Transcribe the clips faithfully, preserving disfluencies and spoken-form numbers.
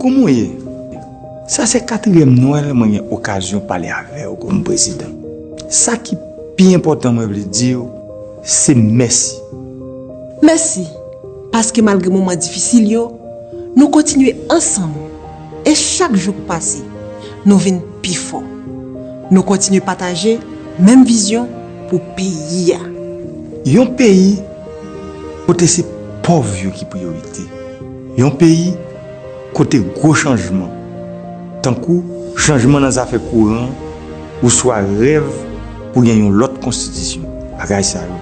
Kòman w ye? Sa se katriyèm Nwèl mwen gen okazyon pale avè w kòm prezidan. Sa ki pi enpòtan mwen vle di w, se mèsi. Mèsi, paske malgre moman difisil yo, nou kontinye ansanm. E chak jou k pase, nou vin pi fò. Nou kontinye pataje menm vizyon pou peyi a. Yon peyi kote se pòv yo ki priyorite. Yon peyi kote gwo chanjman, tankou chanjman nan zafè kouran oswa rèv pou gen yon lòt konstitisyon, bagay sa yo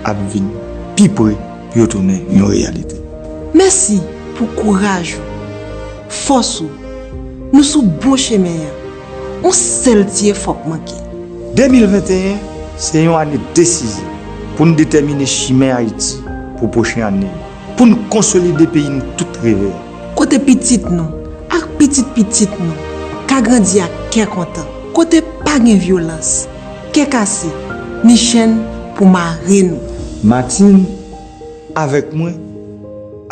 ap vin pi pre pou yo tounen yon reyalite. Mèsi pou kouraj ou, fòs ou. Nou sou bon chemen an. Yon sèl ti efò k manke. De mil venteyen se yon ane desizyon pou n detèmine chimen Ayiti pou pwochen ane yo, pou n konsolide peyi n tout reve a. Kote pitit nou ak pitit pitit nou ka grandi ak kè kontan. Kote pa gen vyolans, kè kase, ni chenn pou mare nou. Martine, avèk mwen,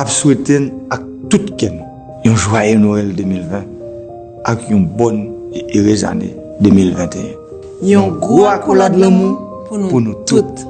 ap swete n ak tout kè n yon jwaye Nwèl de mil ven ak yon bòn e erez ane de mil venteyen. Yon gwo akolad lanmou pou nou tout.